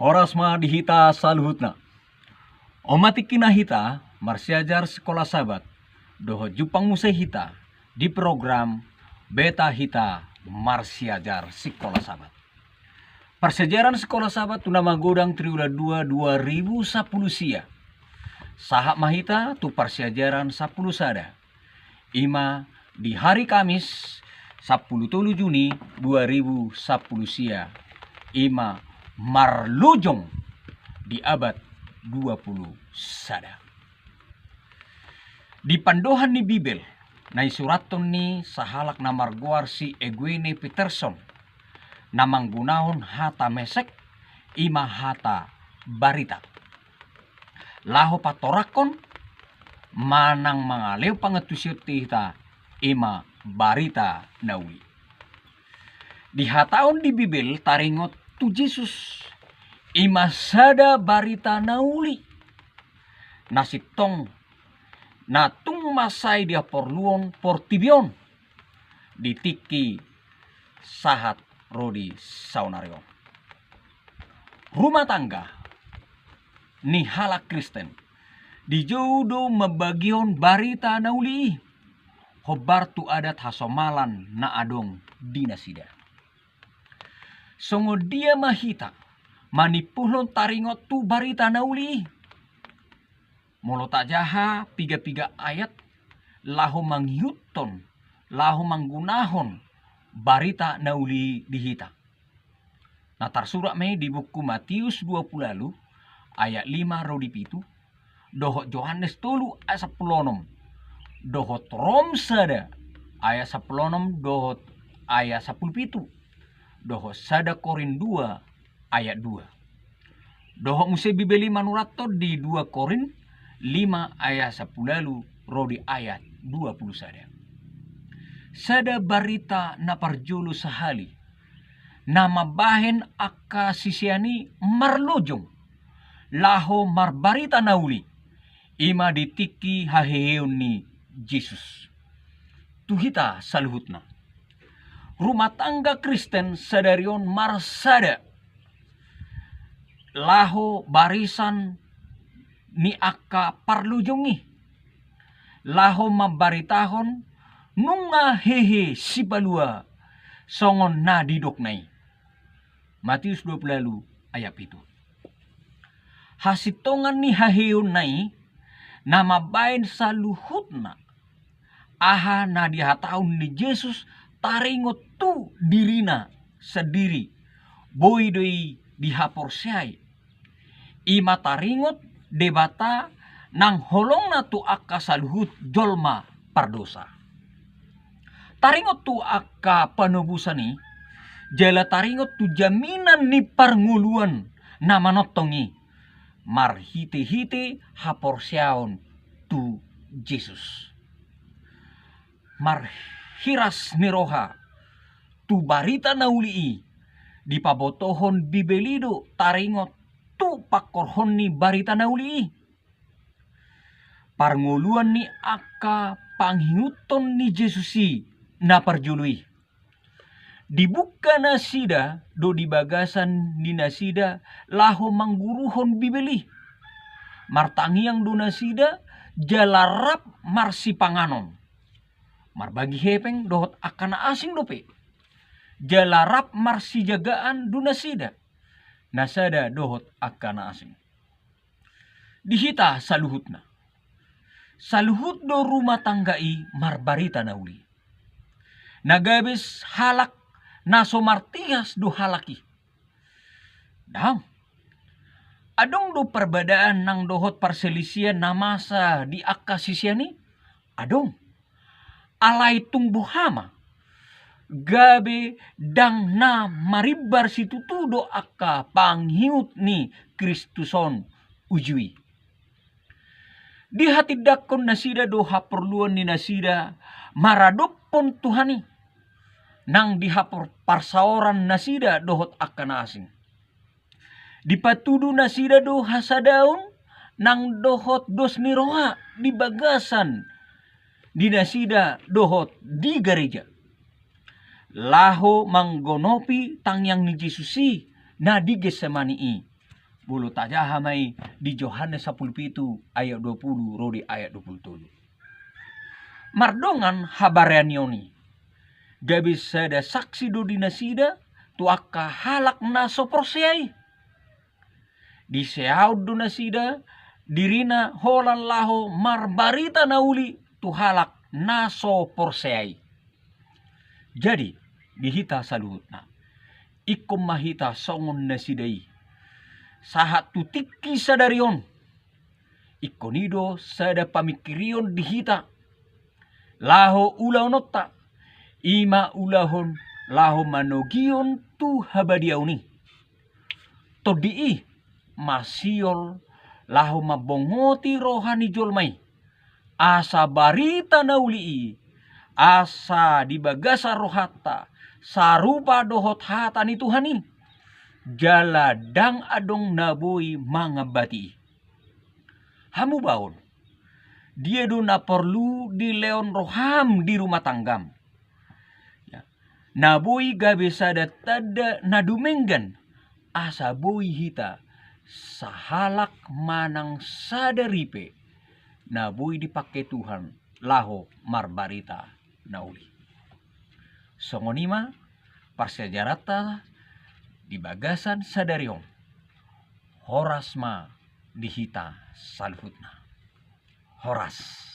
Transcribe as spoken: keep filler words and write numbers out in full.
Horas ma di hita saluhutna. On ma tingkina hita marsiajar sikola Sabat, dohot jumpang muse hita di program Beta Hita Marsiajar Sikola Sabat. Parsiajaran sikola Sabat tu na magodang triwulan dua dua ribu sampulu sia. Sahat ma hita tu parsiajaran sampulu sada. Ima di hari Kamis, sampulu tolu Juni dua ribu sampulu sia. Ima marlojong di abad dua pulu sada. Di pandohan ni Bibel, na isurathon ni sahalak na margoar si Eugene Peterson, na manggunahon hata mesek, ima hata barita. Laho patorangkon manang mangalehon pangantusion tu hita, ima barita na uli. Dihatahon di Bibel taringot tu Jesus, ima sada barita na uli. Na sintong, na tung mansai dihaporluhon portibi on, di tingki sahat ro di saonari on. Rumah tangga ni halak Kristen dijou do mambagihon barita na uli i, hombar tu adat hasomalan na adong di nasida. Songon dia ma hita manimpulhon taringot tu barita na uli i? Molo tajaha piga-piga ayat laho mangihuthon, laho manggunahon barita na uli i di hita. Na tarsurat ma i di buku Matius dua pulu ualu ayat lima ro di pitu, dohot Johannes tolu ayat sampulu onom, dohot Rom sada ayat sampulu onom dohot ayat sampulu pitu, dohot sada Korint dua ayat dua. Dohot muse Bibel i manurathon di dua Korint lima ayat sampulu ualu ro di ayat dua pulu sada. Sada barita na parjolo sahali, na mambahen angka sisean i marlojong laho marbarita na uli, ima di tingki haheheon ni Jesus. Tu hita saluhutna, rumah tangga Kristen sadari on marsada laho barisan ni angka parlojong i, laho mambaritahon nunga hehe sipalua songon na didokna i. Matius dua pulu ualu ayat pitu. Hasintongan ni haheheonna i na mambahen saluhutna aha na dihatahon ni Jesus taringot tu dirina sandiri, boi do i dihaporseai. Ima taringot Debata nang holongna tu angka saluhut jolma pardosa. Taringot tu angka panobusan i, jala taringot tu jaminan ni parngoluan na manongtong i, marhite-hite haporseaon tu Jesus. Marhiras ni roha tu barita na uli i, dipabotohon Bibel i do taringot tu pangkorhon ni barita na uli i. Parngoluan ni angka pangihuthon ni Jesus i na parjolo i. Dibungka nasida do di bagasan ni nasida laho mangguruhon Bibel i. Martangiang do nasida jala rap marsipanganon, marbagi hepeng dohot angka na asing dope. Jala rap marsijagaan do nasida, na sada dohot angka na asing. Di hita saluhutna, saluhut do rumah tangga i marbarita na uli. Na gabe halak na so martias do halak i? Daong. Adong do parbadaan nang dohot parselisian na masa di angka sisean i? Adong. Alai tung boha ma, gabe ndang na marimbar situtu do angka pangihut ni Kristus on uju i. Dihatindangkon nasida do haporluan ni nasida maradophon Tuhan i, nang di hapor-, parsaoran nasida dohot angka na asing. Dipatudu nasida do hasadaon nang dohot dos ni roha di bagasan di nasida dohot di gareja, laho manggonopi tangiang ni Jesus i na di Getsemani i. Molo tajaha ma i di Johannes sampulu pitu ayat dua pulu ro di ayat dua pulu tolu. Mardongan habarean on i, gabe sada saksi do di nasida tu angka halak na so porsea i. Diseaon do nasida dirina holan laho marbarita na uli tu halak na so porsea i. Jadi, di hita saluhutna, ingkon ma hita songon nasida i, sahat tu tingki sadari on. Ingkon i do sada pamingkirion di hita laho ulaononta, i ma ulahon laho manogihon tu habadiaon i. Tondi i masiol laho mambongoti roha ni jolma i, asa barita na uli i, asa di bagasan rohanta sarupa dohot hata ni Tuhan i, jala ndang adong na boi mangambati i. Hamu baon, dia do na porlu dilehon roham di rumah tanggam? Ya. Na boi gabe sada tanda na dumenggan, asa boi hita sahalak manang sadari pe na boi dipangke Tuhan laho marbarita na uli. Songon i ma parsiajaranta di bagasan sadari on. Horas ma di hita saluhutna. Horas.